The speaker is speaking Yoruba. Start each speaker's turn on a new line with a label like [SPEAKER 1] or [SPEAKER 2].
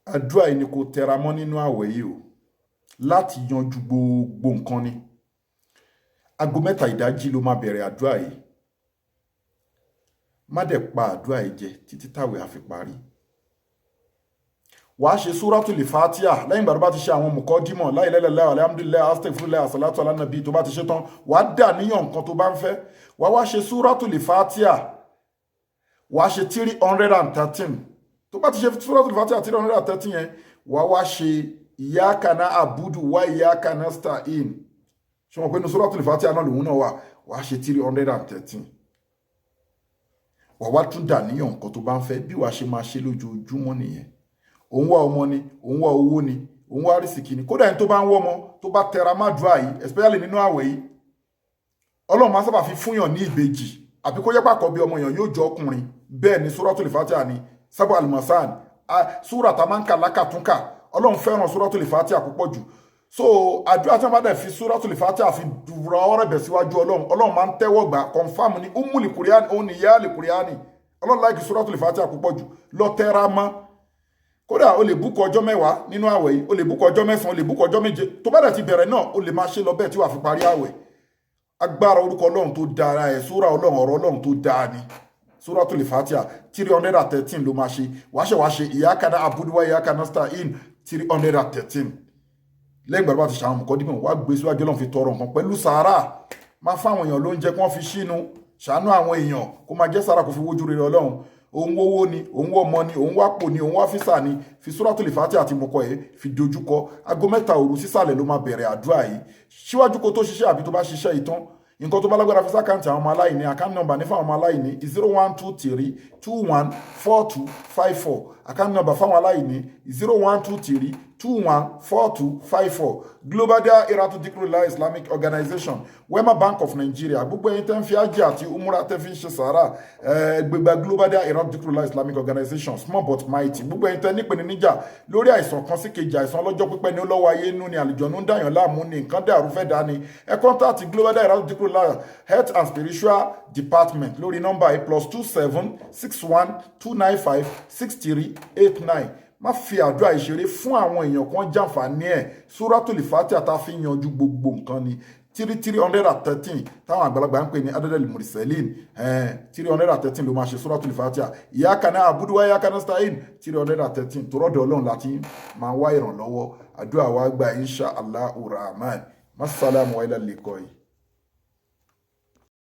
[SPEAKER 1] Àdúrà yìí ni kò tẹra mọ́ nínú àwẹ̀ yìí o, láti yanjú gbogbo nǹkan ni. Aago 3 ìdájí ló máa bẹ̀rẹ̀ àdúrà yìí. Má dẹ̀ pa àdúrà yìí jẹ títí táwẹ̀ á fi parí. Wàá ṣe Súrátùlì Fàtíà. Lẹ́yìn ìgbà tó bá ti ṣe àwọn mùkọ́dímọ̀, láìlẹ́lẹ́lẹ́, alhamdulilayi, astaghfirullah, àsàlátù alánàbí, tó bá ti ṣe tán, wàá dà níyàn nǹkan tó bá ń fẹ́. Wàá wá ṣe Súrátùlì Fàtíà, wàá ṣe 313. Tó bá ti ṣe Súrátùlì Fàtíà 313 yẹn, wàá wá ṣe iyyaka na'budu wa iyyaka nasta'in. Ṣé wọn pé ní Súrátùlì Fàtíà náà lòun náà wà? Wàá ṣe 313, wàá wá tún dà níyàn nǹkan tó bá ń fẹ́. Bí wàá ṣe máa ṣe lójoojúmọ́ nìyẹn. Òun wá ọmọ ni, òun wá owó ni, òun wá rísìkì ni. Kódà ẹni tó bá ń wọ́ ọmọ, tó bá tẹra mádùúrà yìí, especially nínú àwẹ̀ yìí, Ọlọ́run máa sábà fi fúnyàn ní ìbejì, àbí kó jẹ́ pàkọ́ bí ọmọ èèyàn yóò jọ ọkùnrin. Bẹ́ẹ̀ ni Suratul Fatiha ni sábà almasan súrà tá a máa ń kà lákàtúnkà. Ọlọ́run fẹ́ràn Suratul Fatiha púpọ̀ jù. So àdúrà tí wọ́n bá dẹ̀ fi Suratul Fatiha fi rọ ọ̀rọ̀ bẹ̀ síwájú Ọlọ́run, Ọlọ́run máa ń tẹ́wọ́ gbà. Confirm ni, umuli kuriani, òun ni yáàlì kuriani. Ọlọ́run like Suratul Fatiha púpọ̀ jù. Lọ tẹ́ra mọ́. Kódà o lè book ọjọ́ 10 nínú àwẹ̀ yìí, o lè book ọjọ́ 9, o lè book ọjọ́ 7. Tó bá dẹ̀ ti bẹ̀rẹ̀ náà, o lè máa ṣe lọ bẹ́ẹ̀ tí wàá fi parí àwẹ̀. Agbára orúkọ Ọlọ́run tó dára ẹ̀, súra Ọlọ́run, ọ̀rọ̀ Ọlọ́run tó dáa ni. Suratul Fatiha 313 ló máa ṣe. Wàá ṣe, wàá ṣe iyyaka na'budu wa iyyaka nasta'in 313. Lẹ́yìn ìgbà tó bá ti ṣàwọn mọ̀kọ́dímọ̀, wàá gbé síwájú Ọlọ́run, fi tọrọ nǹkan pẹ̀lú sàárà. Máa fáwọn èèyàn lóúnjẹ kí wọ́n fi ṣínú, ṣàánú àwọn èèyàn, kó máa jẹ́ sàárà, kó fi wójú rere Ọlọ́run. Òun wówó ni, òun wọ́ ọmọ ni, òun wá pò ni, òun wá físà ni, fi Suratul Fatiha àti mọ̀kọ́ ẹ̀ fi dojúkọ. Aago 3 òru sísàlẹ̀ ló máa bẹ̀rẹ̀ àdúrà yìí. Síwájú kó tó ṣiṣẹ́ àbí tó bá ṣiṣẹ́ ìtàn, nǹkan tó bá lágbára, fi sí account àwọn ọmọ aláìní. Account number ní fáwọn ọmọ aláìní, 0123214254. Account number fáwọn aláìní, 0123214254. Global Dahiratu Dhikrlahi Islamic Organization, Wema Bank of Nigeria. Gbogbo ẹ̀yin tẹ́ ń fi ájì àti umura, tẹ́ fi ń ṣe sàárà, gbégbá Global Dahiratu Dhikrlahi Islamic Organization, small but mighty. Gbogbo ẹ̀yin tẹ́ nípèníjà lórí àìsàn kan sí kejì, àìsàn ọlọ́jọ́ pípẹ́ ni, ó lọ́wọ́ ayé inú ni, àlùjọ̀nnú ń dàyàn láàmú ni, nǹkan dàrú fẹ́ dání, ẹ contact Global Dahiratu Dhikrlahi Health and Spiritual Department lórí nọ́mbà yìí, +27 612956389. Má fi àdúrà ìṣeré fún àwọn èèyàn kan jàǹfààní ẹ̀. Suratul Fatiha tá a fi yanjú gbogbo nǹkan ni, 3 313 táwọn àgbàlagbà ń pè ní adadal mursalin. 313 ló máa ṣe Suratul Fatiha, iyyaka na'budu wa iyyaka nasta'in 313. Torọ́dọ̀ Ọlọ́run láti máa wá ìrànlọ́wọ́. Àdúrà wa gbà, insha Allahu rahman. Masalamu wa ila liqai.